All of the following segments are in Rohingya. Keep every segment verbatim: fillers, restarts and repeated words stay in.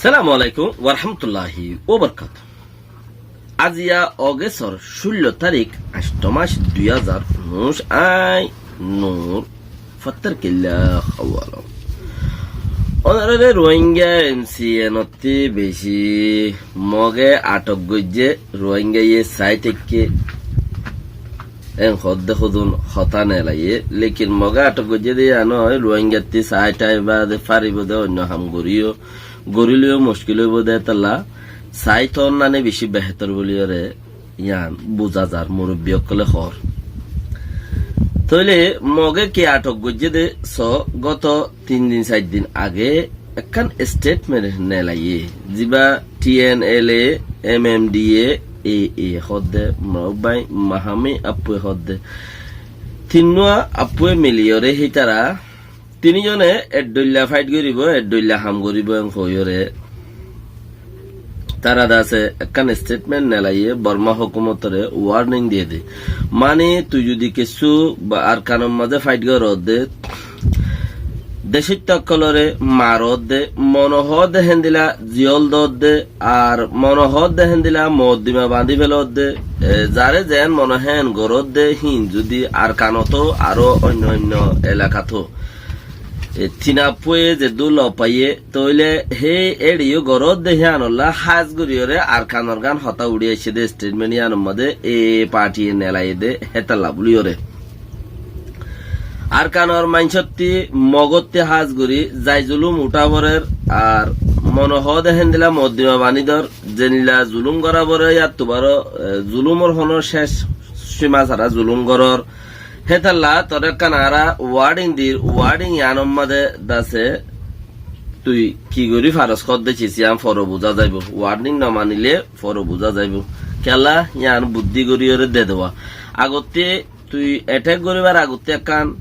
Assalamu alaikum warahmatulláhi wabarakátuhu. Aziya Ogésor cúllo tarík, añctho mac, dui házar unnúic, añí Nur Fattar Killa Hawala. Ónorare Ruáingga M C N ottí bicí Moge atok goijjé, Ruáinggaye saái táikke, en hoódde hodún hotá neelaiyé. Lekin Moge atok goijjé de yían ói, Ruáinggattí saái táai baade faribóu de oinno ham goríyo, goríleyó muckil óibou de hétolla saái toónnan bicí behétor bóliyoré yían buzá zar, murubbi ókkolé hoór. Tóile Moge ki atok goijjé de soó, goto tin din sair din age ekkán statement neelaiyé, zibá T N L A, M M D A, A A hoódde, Mrok Báin Mahami appúe hoódde. Tinnúa appúe miliyoré hítara tinízone ek dhoilla fight goríbou, ek dhoilla ham goríbou en hoóiyoré tará de asé ekkán statement neelaiyé, Borma hókumotoré warning diyé de. Mani tui zudi kessú ba Arkanor mazé fight goródde, decóitta ókkolóre maródde, mone hoódde héndila ziyól doódde, ar mone hoódde héndila moddima bañdí felódde, e, zaré zeén mone héen goródde, híin zudi Arkanotóu aró oinno oinno elakatóu, e, tin appúe zeddúr lof faiyé, tóile héi éçe yó goródde híanollá hás goríyoré Arkanorgán hotá uçí aiccé dé statement yíanor mazé e partiye neelaiyé dé hétalla bóliyoré. Arkanor maincótti Mogótti hás gorí zai zulúm uthá forer, ar mone hoóde héndila moddima bañdí dor, zendila zulúm gorá foré yáttu baró, e, zulúmor honó céc címa sára zulúm gorór. Hétalla toré ekkán añára warning dir, warning yíanor mazé de asé tui ki gorí faros hoódde cis yían foro buzá zaibou. Warning nomanilé foro buzá zaibou. Kiyólla yían buddí goríyoré de dewá. Agottí tui attack goríbar agottí ekkán,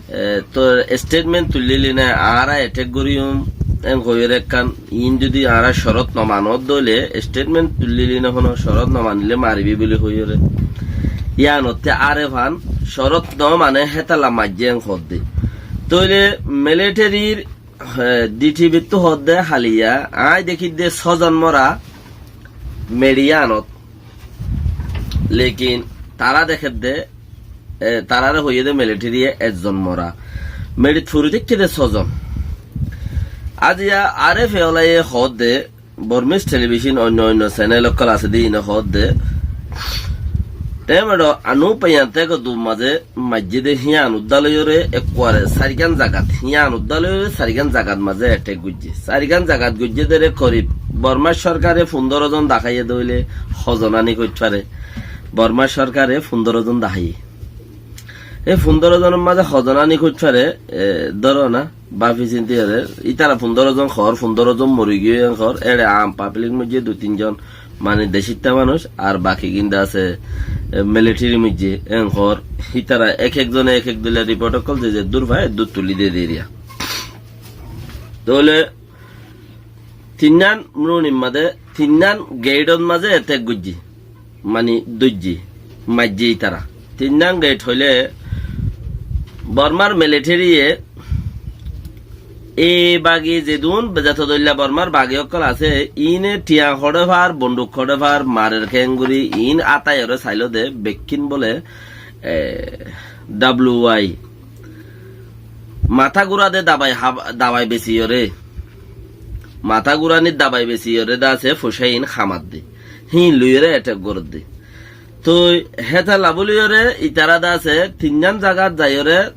e, tor statement tuillíli né, añára attack goríyum, en hoiyóre ekkán, iín zudi añára corot nomanódde óile, statement tuillíli né, honó corot nomanilé maribí bóli hoiyóre. Yíanottí añáre fán, corot nomane hétalla maijjé en hoódde. Tóile militaryr, e, D T V ttú hoódde háliya, aññí dekídde sózon mora meçi yíanot. Lekin tará dekédde, e, taráre hoiyé dé militaryye ezzon mora. Meçit furi táikke dé sózon. Aziya R F A olaye hoódde, Burmese television, oinno oinno channel ókkol asé dé, iíne hoódde, te meço Anup Panyang Théko du mazé maijjé dé híyan uddá loiyóre ekkuare sairgán zagat, híyan uddá loiyóre sairgán zagat mazé attack goijjé. Sairgán zagat goijjé dére korib Bormar sorkare fundóro zon daháiye dé óile hozon aní hoit fare. Bormar sorkare fundóro zon daháiye. E fundóro zonor mazé hozon aní hoit fare, e, dóro na, báfi sinti ore. Ítara fundóro zon hoór, fundóro zon mori giyói en hoór, éçe aam pablik moijjé dui tin zon, mani decítta manúic, ar baki gín de asé, e, military moijjé en hoór. Ítara ek ek zone ek ek dóilla report ókkol ze zeddúr faiyé, eddúr tulí de deriya. Tóile tinnán mrunir mazé, tinnán gate ot mazé attack goijjé. Mani dóijje, maijje ítara. Tinnán gate hoilé Bormar militaryye e bagi zedún zeto dóilla Bormar bagi ókkol asé, iíne thiañ hoçé far, bonduk hoçé far, marer keéngorí, iín átaiyóre sailó dé, bekkín bóle, e, W Y. Matá gura de dabai hab-, dabai besiyoré. Matá guranir dabai besiyoré de asé, foicá iín hamadde. Híin loiyóre attack goródde. Toi hétalla bóliyoré, ítara de asé, tinnán zagat zaiyóre,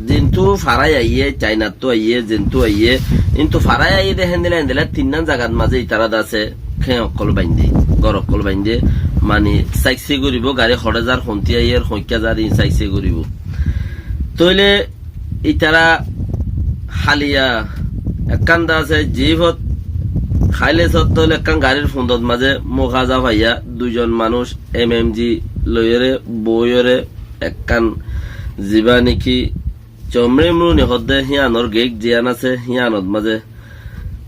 zintu farai aiyé, Chainattú aiyé, zintu aiyé, intu farai aiyé de héndila héndila tinnán zagat mazé ítara de asé, keéñ ókkol baindé, gór ókkol baindé, mani saikse goríbou, gari hoçé zar, hontí aiyér, hoikká zar, iín saikse goríbou. Tóile ítara háliya ekkán de asé, jifot háile sót tóile ekkán garir fundot mazé mukaza faiya duizon manúic M M G loiyóre, boiyóre, ekkán zibá néki Chomri Mruni hoódde híyanor gate ziyán asé, híyanot mazé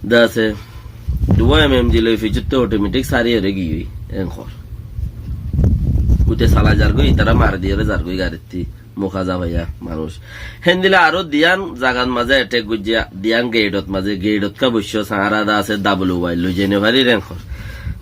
de asé, duwá M M G loi fiçóttu automatic sáriyoré giyói, en hoór. Uite salai zargói, ítara mari diyoré zargói garittí. Muka za faiya manúic. Héndila aró diyan zagat mazé ethék goijjé, diyan geithot mazé, geithot ká boiccó, sañára dá asé, dabul uwai loi zai no farir en hoór.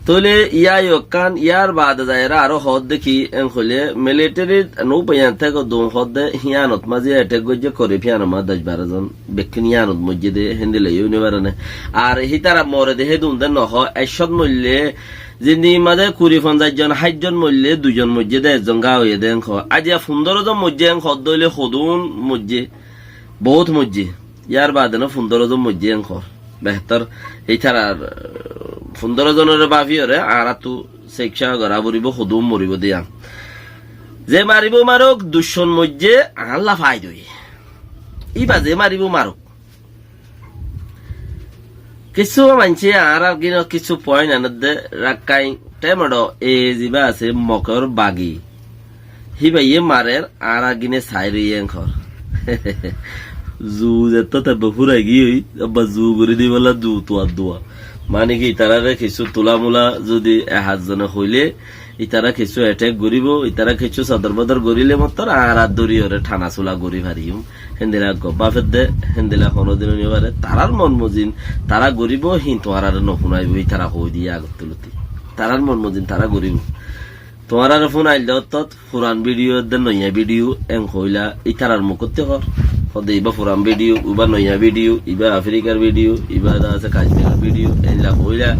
Tóile yá yó ekkán, yár baade zaiyaré aró hoódde ki en hoilé, milithérit no faiyan táke dun hoódde, híyanot mazé ethék goijjé, korib híyanot mazé doc baró zon, bekkún híyanot moijjé dé, héndila yó no fare né. Ar hítara more dé, hé dun dé no hoó, ekcót moille, zindigi mazé kuri fonzaic zon, háit zon moille, dui zon moijjé dé, ezzon gá óiye dé en hoó. Aijja fundóro zon moijjé en hoódde óile hodún moijjé, bout moijjé. Yár baade no fundóro zon moijjé en hoór. Behétor ítarar, fundóro zonoré báfiyoré añáráttu seikká gorá foribó, hodún moribó dé yián. Ze maribó marok, duccon moijjé, añálla faida óiye. Íba ze maribó marok. Kissú maincé añárar gín kissú point anedde Rakkháin Thémedo e zibá asé Mokor bagi. Híbaye marer añárar gíne sair óiye en hoór. Zu zettót ebbe fúrai giyói, ebbe zu gorí dibolla zu tuar dua. Mani ki itaráre kissú tulamula zudi e házone hoilé, itará kissú ethék goríbou, itará kissú sodor bodor goríle mottor añára dóriyoré thanasula gorí fariyum. Héndila eggúa báfedde, héndila honódin ói no fare. Tarár mon mozin tará goríbou, híin tuáñráre no fúnaibou, itará hoói diyé agottú lóti. Tarár mon mozin tará goríbou. Tuáñráre fúnailde ottót furan bídiyo edde noiya bídiyo en hoóila, itarár mukótti hoór. Hoódde ibá furan bídiyo, ibá noiya bídiyo, ibá Afríkar bídiyo, ibá dá asé Kacmírar bídiyo, eilla hoóila.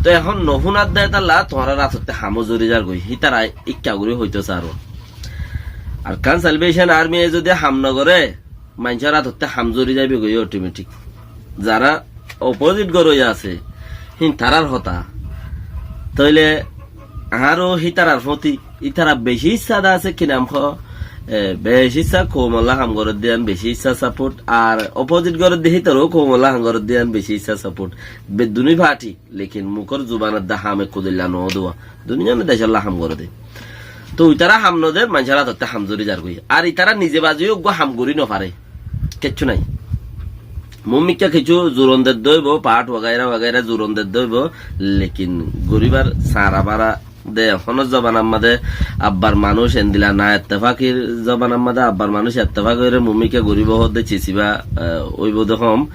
Toi ehón no fúnadde etálla tuáñrár átottú hamó zori zargói. Hítara ikká gorí hoitóu saárou. Arkán Salvation Army ye zudi ham no goré, maincór átottú ham zori zaibói goi otometik. Zará opozit goróya asé, híin tarár hotá. Tóile añáró hítarar fóti, ítara bicí issá dá asé, ki nam hoó, e, bicí issá koumolla ham gorédde yián bicí issá saport, ar opozit gorédde hítaró koumolla ham gorédde yián bicí issá saport. Beddúni fathi. Lekin mukór zubanor dá ham ekku dilla no dua. Duniyar decólla ham goré dé. Tóu itará ham no dé, maincór átottú ham zori zargói. Ar itará nize baziyó eggúa ham gorí no fare. Kiccú nái. Mummikká kiccú zuron dedde óibou, path wagaira wagaira zuron dedde óibou. Lekin goríbar sañra bara dé, honó zobanar mazé abbar manúic endila na ettefakir zobanar mazé abbar manúic ettefak óire mummikká goríbou hoódde cisibá, e, óibou dé hom.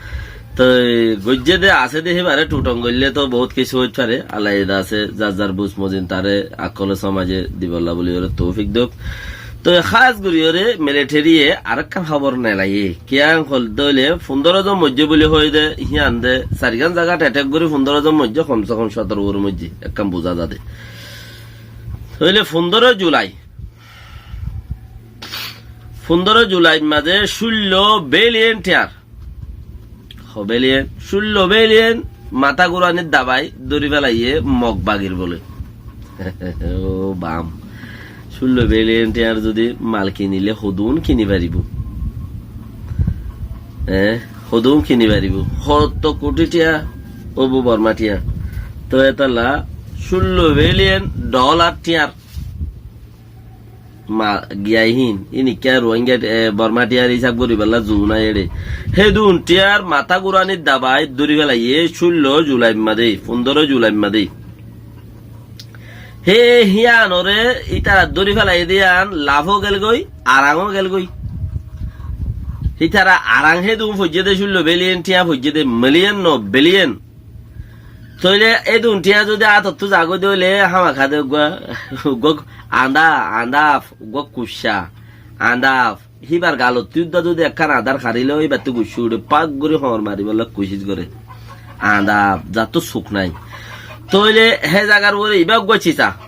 Toi goijjé dé asé dé híbaré thutong goillé toó bout kessú óit fare, Alla ye dá asé zar zar buz mozin taré akkolé somaze dibolla buli óre toufik douk. Toi hás gorí óre milithéri ye arekkán hóbor nelaiyé. Kiyá hoódde óile fundóro zon moijjé buli hoói dé, híyan dé, sairgán zagat ethék gorí fundóro zon moijjé, homse hom sótoror uore moijjé, ekkán buzá za dé. Tóile fundóro Julai, fundóro Julair mazé cúllo biliyen thiañr, ho biliyen, cúllo biliyen matá guranir dabai dóri félaiyé Mok bagir bóle. Ó bam, cúllo biliyen thiañr zudi mal kinilé hodún kini faribóu? E, hodún kini faribóu? Hotó kuthi thiañ óibou Borma thiañ? Toi etálla cúllo biliyen dholar thiañr ma-, giyai híin, ín ikká Ruáinga, e, Borma thiañr hísab goríbolla zu nái eçé. Hédun thiañr matá guranir dabai dóri félaiyé cúllo Julair mazé, fundóro Julair mazé. Hé híyanoré ítara dóri félaiyé dé yían laf ó gelgói, arang ó gelgói. Ítara arang hédun foijjé dé cúllo biliyen thiañ foijjé dé, miliyen no biliyen. Tóile édun thiañ zudi átottú zagói dé óile hámaká dé uggúa, uggúa andá, andá, uggúa kuccá, andá, híbar galottú uddá zudi ekkán añdár haríle íbattú guccú uçé, pak gorí hoóñr maribólla kucíc goré. Andá, zattú suk nái. Tóile hé zagar uore ibá uggúa cisá.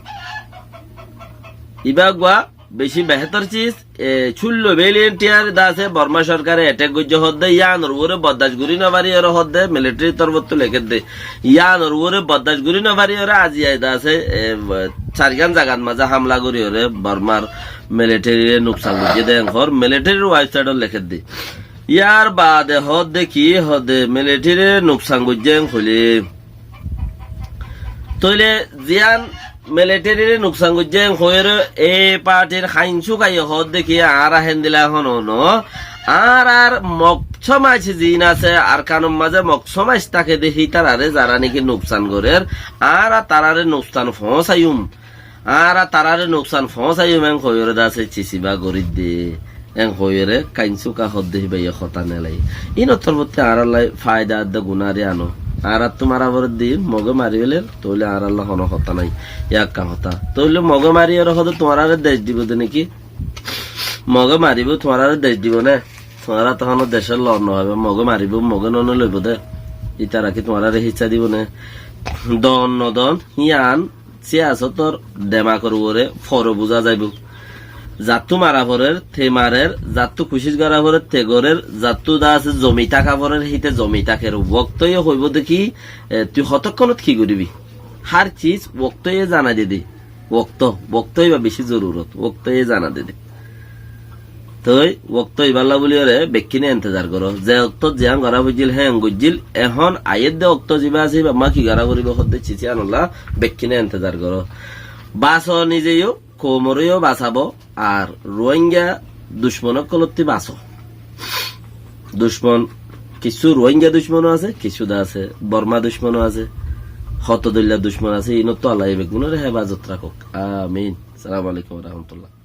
Ibá uggúa bicí behétor cis, e, cúllo biliyen thiañr dá asé Borma sorkare ethék goijjé hoódde, yíanor uore boddac gorí no fari óre hoódde, milithérir torfóttu lekédde. Yíanor uore boddac gorí no fari óre aziya dá asé, e, sairgán zagat mazé hámla gorí óre Bormar milithériré nuksan goijjé dé en hoór, milithérir websaithot lekédde. Yár baade hoódde ki, hoódde milithériré nuksan goijjé en hoilé. Tóile ziyán milithériré nuksan goijjé en hoiyóre ei parthir hain súkaye hoódde ki añára héndila honó no. Añárar Mok somac ziín asé, Arkanor mazé Mok somac táke dé hítararé zará néki nuksan gorér, añára taráre nuksan foóñsaiyum. Añára taráre nuksan foóñsaiyum, en hoiyóre de asé cisiba gorídde, en hoiyóre kain súka hoódde híba ye hotá nelai. Ínor torfótti añárálla faida adde gunáre ano. Añáráttu mara foredde, Mogé mari féler, tóile añárálla honó hotá nái. Yá ekkán hotá. Tóile Mogé mariyóre hoóde tuáñráre dec dibo de néki? Mogé maribóu, tuáñráre dec dibo né? Tuáñra toóu honó decór loot no faibá, Mogé maribóu, Mogé none loibóu de. Ítara ki tuáñráre híssa dibo né? Don no don, híyan síyasótor demakor uore fore buzá zaibou. Zattú mara forer, te marer, zattú kucíc gorá forer, te gorér, zattú de asé zomi táka forer, híte zomi táker. Woktóye hoibóu de ki, e, tui hotókkonót ki goríbi? Hár cis woktóye zanai dede. Woktó, woktó íba bicí zorurot, woktóye zana dede. Toi woktó íballa bóliyoré bekkíne entezar goró. Ze októt ziyán gorá foijjíl, héen goijjíl, ehón aiyédde októ zibá asé, íba ammá ki gorá foribóu hoódde cis yíanolla bekkíne entezar goró. Basó nize yó, koumoré yó basabó, ar Ruáinga ducmon ókkolótti basó. Ducmon, kissú Ruáinga ducmonó asé, kissú de asé Bormá ducmonó asé, hoto dóilla ducmon asé, ínottu Allaye beggúnoré hefazot rakók. Amin. Assalamu alaikum wa rahmatullah.